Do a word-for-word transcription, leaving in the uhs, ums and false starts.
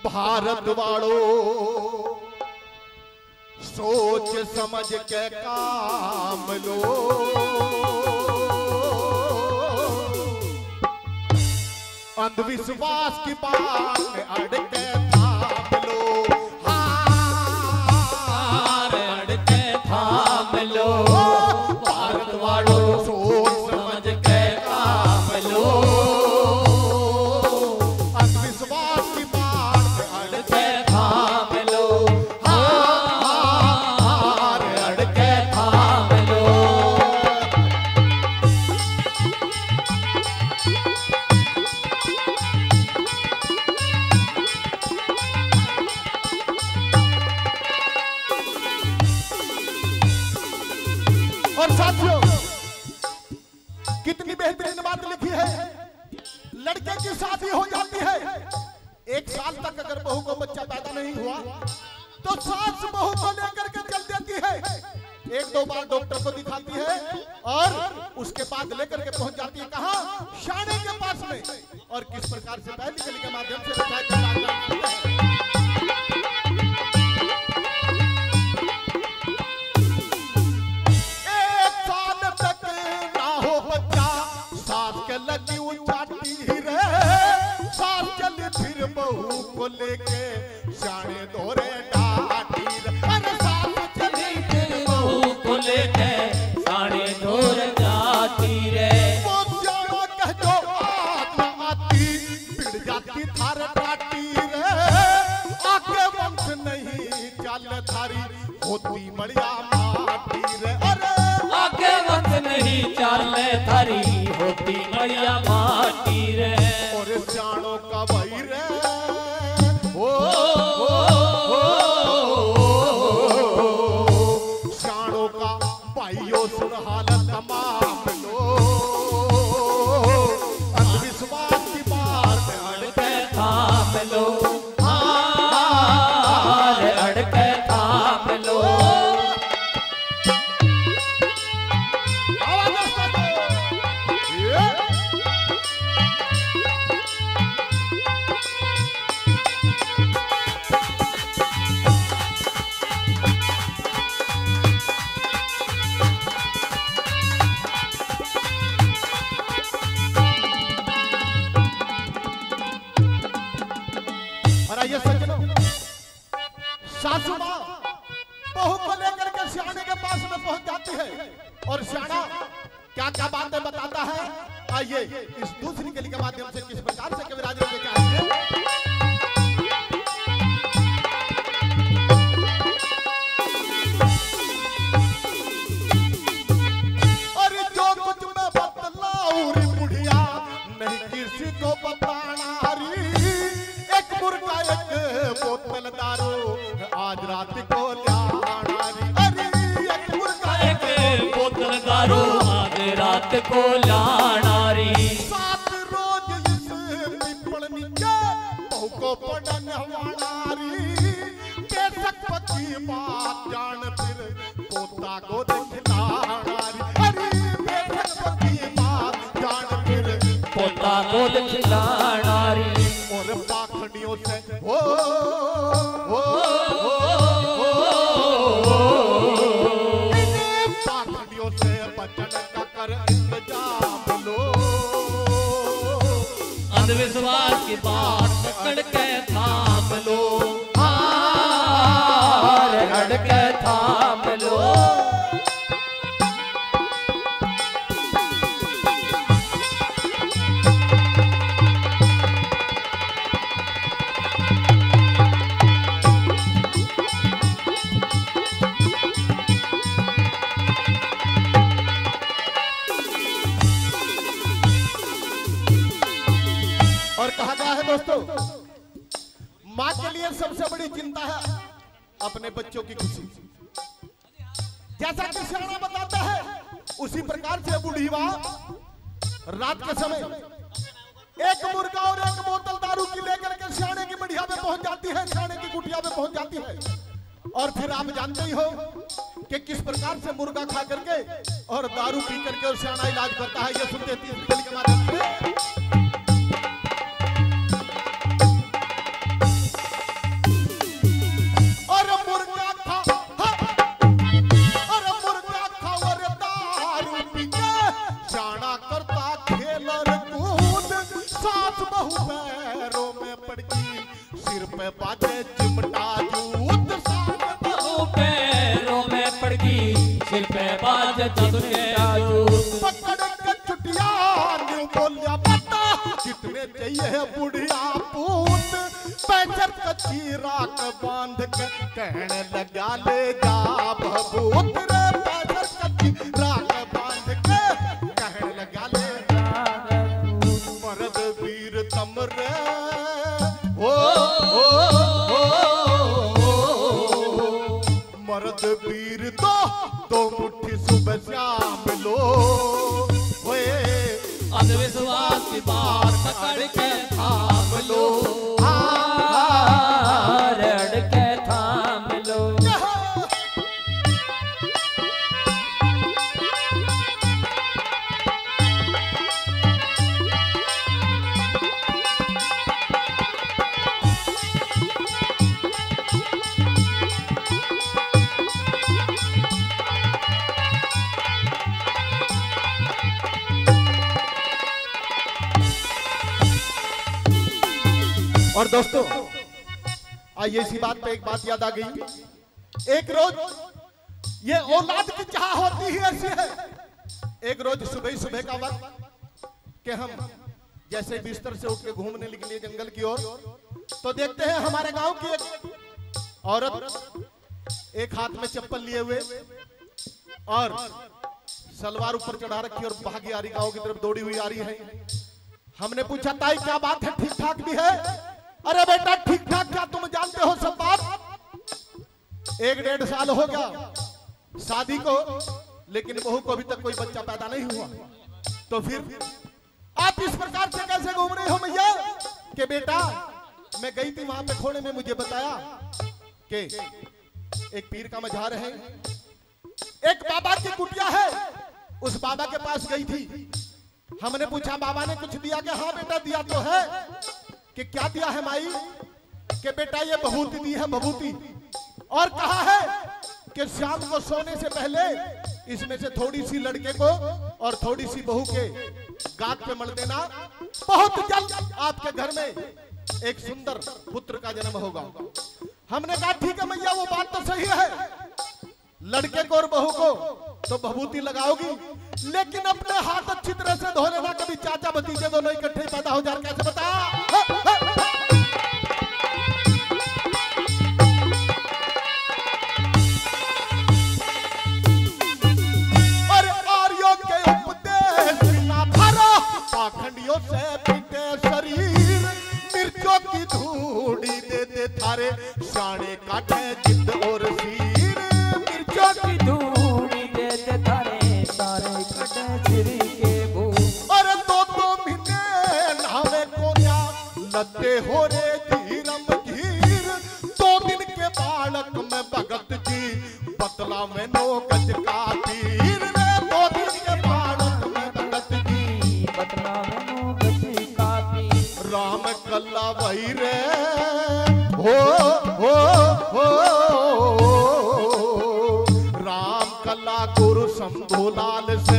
भारत वालों, सोच समझ के काम लो। अंधविश्वास की बात में अड़ के थाम लो। हाँ, अड़ के थाम लो। भारत वालों, सोच समझ के काम लो। अंधविश्वास की बात में अड़ के थाम लो। हाँ, हाँ, हाँ, अड़ के थाम लो। और साथियों, कितनी बेहतरीन बात लिखी है। लड़के की शादी हो जाती है, एक साल तक अगर बहू को बच्चा पैदा नहीं हुआ तो सास बहू को लेकर के चल देती है, एक दो बार डॉक्टर को दिखाती है और उसके बाद लेकर के पहुंच जाती है कहाँ? शाणे के पास में। और किस प्रकार से पहली कली के माध्यम से बचाया जाता है। एक साल तक ना हो बच्चा, सास के लगी उचाटी रे, सास चली फिर बहू को लेके शाणे धोरे डाटी रे। अरे सास चली फिर बहू को लेके शाणे धोरे डाटी रे। वो जानो कह जो आत्मा आती, भिड़ जाती थार डाटी रे। आगे वंश नहीं चाल थारी, होती मड़िया माटी रे। अरे आगे वंश नहीं चाल थारी, होती मड़िया माटी रे। और जानो का भाई रे, ओ, ओ, ओ, ओ, ओ, शाणों का भाइयों सुन हालत मामलो। अंधविश्वास की बात अड़ के थाम लो। हार अड़ के थाम लो। आवाज दोस्तों। ये। और आइए सज्जनों, सासू माँ बहू को लेकर के सियाने के पास में पहुंच जाती है और सियाना क्या क्या बातें बताता है, आइए इस दूसरी कली के माध्यम से किस प्रकार से कविराज ने देखा है। अरे जो कुछ मैं बतलाऊं रे बुढ़िया, नहीं किसी को बताना री। एक मुर्गा एक बोतल दारू, आज रात को लाना री। अरे एक मुर्गा एक बोतल दारू, आज रात को लाना री। सात रोज इस पीपल नीचे बहू को पड़ा नहवाना री। बेशक पति बाप जान फिर पोता को दिखलाना री। अरे बेशक पति बाप जान फिर पोता को दिखलाना री। और पाखंडियों से ओ, ओ, ओ, पाखंडियों से बचन का कर इंतजाम लो। अंधविश्वास की बात पकड़ के थाम लो। हार अड़ के थाम लो। और कहा गया है दोस्तों, माँ के लिए सबसे बड़ी चिंता है अपने बच्चों की खुशी। जैसा कि सियाना बताता है, उसी प्रकार से बूढ़ी माँ रात के समय एक मुर्गा और एक बोतल दारू की लेकर के सियाने की बढ़िया में पहुंच जाती है, सियाने की कुटिया में पहुंच जाती है। और फिर आप जानते ही हो कि किस प्रकार से मुर्गा खा करके और दारू पी करके और सियाना इलाज करता है। ये सुनते हैं तीसरी कली के माध्यम से। सिर पे बाजे चिमटा जूत, सांग बाबू पैरों में पड़गी, सिर पे बाजे चिमटा जूत। पकड़ के चुटिया न्यू बोलिया, बता कितने चाहिए बुढ़िया पूत। पैसर कच्ची राख बांध के कहने लगा, ले जा भभूत रे। पैसर कच्ची राख बांध के कहने लगा, ले जा भभूत। मर्द वीर तम रे, हो, हो, हो, हो। मर्द वीर तो दो मुट्ठी सुबह शाम लो, ओए। अंधविश्वास की बाढ़ पकड़ के थाम लो, हाँ, रड़ के थाम लो। और दोस्तों, आ, ये इसी बात पे एक बात याद आ गई। एक रोज ये औलाद की चाह होती ही ऐसी है। एक रोज सुबह ही सुबह का वक्त कि हम जैसे बिस्तर से उठ के घूमने निकले जंगल की ओर, तो देखते हैं हमारे गांव की एक औरत एक हाथ में चप्पल लिए हुए और सलवार ऊपर चढ़ा रखी और भागी आ रही, गांव की तरफ दौड़ी हुई आ रही है। हमने पूछा, ताई क्या बात है, ठीक ठाक भी है? अरे बेटा, ठीक ठाक क्या, तुम जानते हो सब बात। एक डेढ़ साल हो गया शादी को, लेकिन बहू को अभी तक कोई बच्चा पैदा नहीं हुआ। तो फिर आप इस प्रकार से कैसे घूम रहे हो मैया? कि बेटा, मैं गई थी वहां पे खोड़े में, मुझे बताया कि एक पीर का मजार है, एक बाबा की कुटिया है, उस बाबा के पास गई थी। हमने पूछा, बाबा ने कुछ दिया? कि हाँ बेटा, दिया तो है। कि क्या दिया है माई? कि बेटा, ये भभूति दी है, भभूति, और कहा है कि शाम को सोने से पहले इसमें से थोड़ी सी लड़के को और थोड़ी सी बहू के गात पे मल देना। बहुत जल्द आपके घर में एक सुंदर पुत्र का जन्म होगा। हमने कहा, ठीक है मैया, वो बात तो सही है, लड़के को और बहू को तो भभूति लगाओगी, लेकिन अपने हाथ अच्छी तरह से धो लेना, कभी चाचा भतीजे दोनों इकट्ठे ही पैदा हो जाए, कैसे बता? अरे आर्यों के उपदेश बिना भरा, पाखंडियों से पिटे शरीर, मिर्चों की धूड़ी दे दे थारे शाने काटे जिद और सीर। मिर्चों की धूड़ी दे दे थारे शाने काटे सिर के भूत। अरे दो दो महीने नहावे कोन्या, लत्ते हो रे धीरम धीर। दो दिन के बालक में भगत जी, पतला में नौ गज का पीर रे। दो दिन के बालक में भगत जी, पतला में नौ गज का पीर। राम कल्ला वही रे, हो, हो, हो। राम कल्ला गुरु शंभूलाल से